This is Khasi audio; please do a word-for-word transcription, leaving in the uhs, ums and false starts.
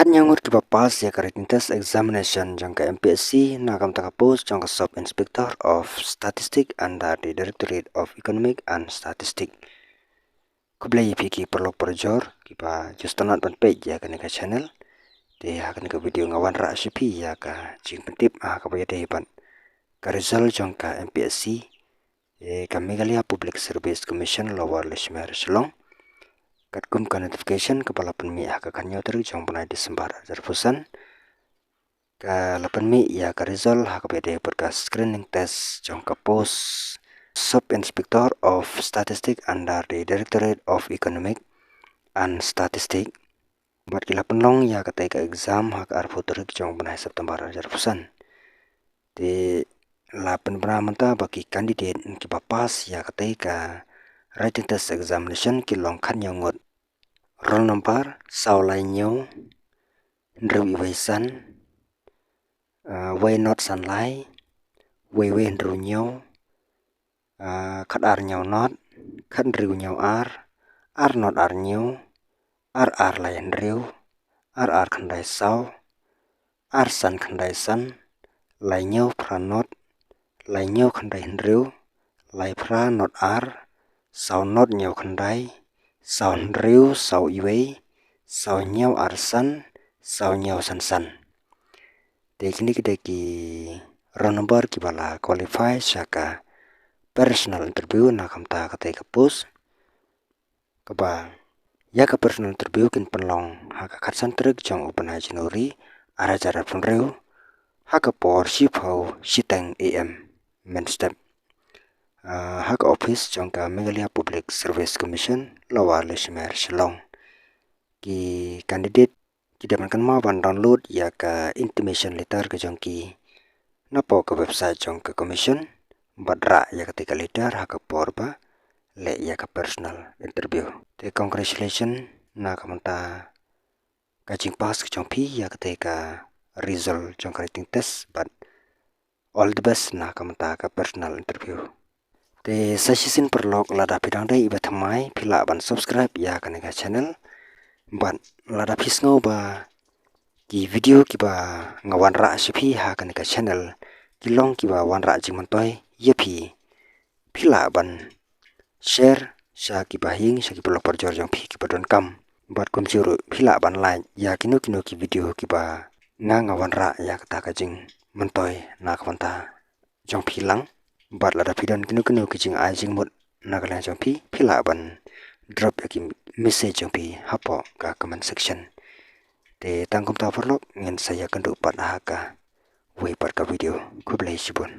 Khathynñiew ngut kiba pass ïa ka written test examination jong ka M P S C na ka bynta ka post jong ka Sub Inspector of Statistics under the Directorate of Economic and Statistics. Khublei ïa phi ki paralok parajor kiba just start ban peit ïa kane ka channel. Te ha kane ka video nga wanrah sha phi ïa ka jingpyntip ha kaba ïadei bad ka result jong ka M P S C, eh, ka Meghalaya Public Service Commission, Lower Leshimer, Shillong. Katkum ka notification kaba la pynmih ha ka khathynñiew tarik jong u bnai December arhajar arphew san, ka la pynmih ïa ka result ha kaba ïadei bad ka screening test jong ka post Sub Inspector of Statistics under the Directorate of Economic and Statistics. Bad ki la pynlong ïa katei ka exam ha ka arphew tarik jong u bnai September arhajar arphew san. Te la pynbna mynta ba ki candidate kiba pass ïa katei ka written test examination ki long khathynñiew ngut. Roll number saw lai hynñiew hynriew wei san, ah, wei nod san lai, wei wei hynriew hynñiew, ah, khat ar hynñiew nod, khat hynriew hynñiew ar, ar nod ar hynñiew, ar ar lai hynriew, ar ar khyndai saw, ar san khyndai san, lai hynñiew phra nod, lai hynñiew khyndai hynriew, lai phra nod ar, saw nod hynñiew khyndai, saw hynriew saw wei, saw hynñiew ar san, saw hynñiew san san. Te kine ki dei ki roll number kiba la qualify sha ka personal interview na ka bynta katei ka post. Kaba ïa ka personal interview kin pynlong ha ka khatsan tarik jong u bnai January arhajar arphew hynriew, ha ka por shiphew shiteng A M mynstep, ah, ha ka office jong ka Meghalaya Public Service Commission, Lower Leshimer, Shillong. Ki candidate ki dei ban kynmaw ban download ïa ka intimation letter ka jong ki napoh ka website jong ka commission, bad rah ïa katei ka letter ha ka por ba leh ïa ka personal interview. Te congratulation na ka bynta ka jingpass ka jong phi ïa katei ka result jong ka written test, bad all the best na ka bynta ka personal interview. Te sa shisien paralok, lada phi dang dei iba thymmai, phi lah ban subscribe ïa kane ka channel. Bad lada phi sngew ba ki video kiba nga wanrah sha phi ha kane ka channel ki long kiba wanrah jingmyntoi ïa phi, phi lah ban share sha kiba haïing, sha ki paralok parajor jong phi kiba donkam. Bad kumjuh ruh phi lah ban like ïa kino kino ki video kiba nga nga wanrah ïa kata ka jingmyntoi na ka bynta jong phi lang. Bad lada phi don kino kino ki jingai jingmut na ka liang jong phi, phi lah ban drop ïa ki message jong phi hapoh ka comment section. Te tang kumta paralok, ngin sa ïakynduh pat ha kawei pat ka video. Khublei shibun.